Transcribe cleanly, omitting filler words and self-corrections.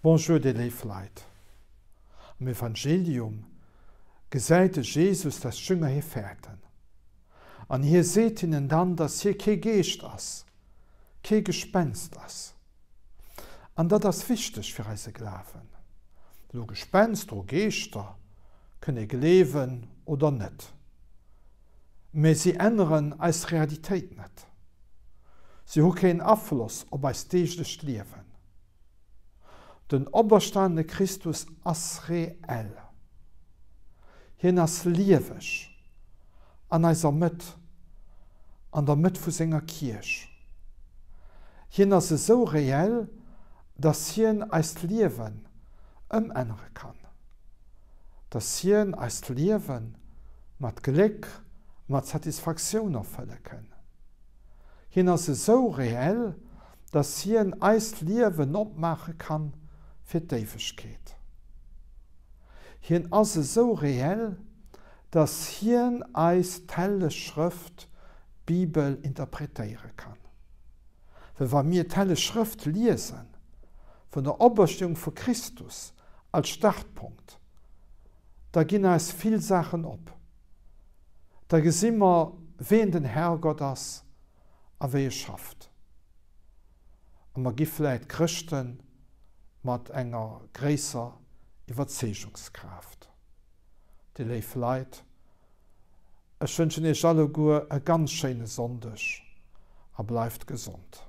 Bonjour dir léif Leit. Am Evangelium gesäit de Jesus, dass d'Jünger hie fäerten. An hie seet hinnen dann, dass hie kee Geescht ass, kee Gespenst ass. An dat ass wichteg fir eise Glawen. Elo Gespenster o Geeschter kënn ee gleewen oder net, mä si änneren eis Realitéit net. Si hu keen Afloss op eist deeglecht Liewen. Den operstanene Christus ass reell. Hien ass lieweg an eiser Mëtt, an der Mëtt vu senger Kierch. Hien ass esou reell, dass hien eist Liewen ëmännere kann, dass hien eist Liewe mat Gléck, mat Satisfaktioun erfëlle kënn. Hien ass esou reell, dass hien eist Liewen opmaache kann fir d'Éiwegkeet. Hien ass esou reell, dass hien eis d'Helleg Schrëft, d'Bibel, interpretéiere kann. Well wa mir d'Helleg Schrëft liesen, vun der Opersteeung vu Christus als Startpunkt, da ginn eis vill Saachen op. Da gesi mer, ween den Herrgott ass a wéi e schafft. A mer gi vläit Chrëschte mat enger gréisser Iwwerzeegungskraaft. Dir léif Leit, ech wënschen Iech alleguer e ganz schéine Sonndeg a bleift gesond.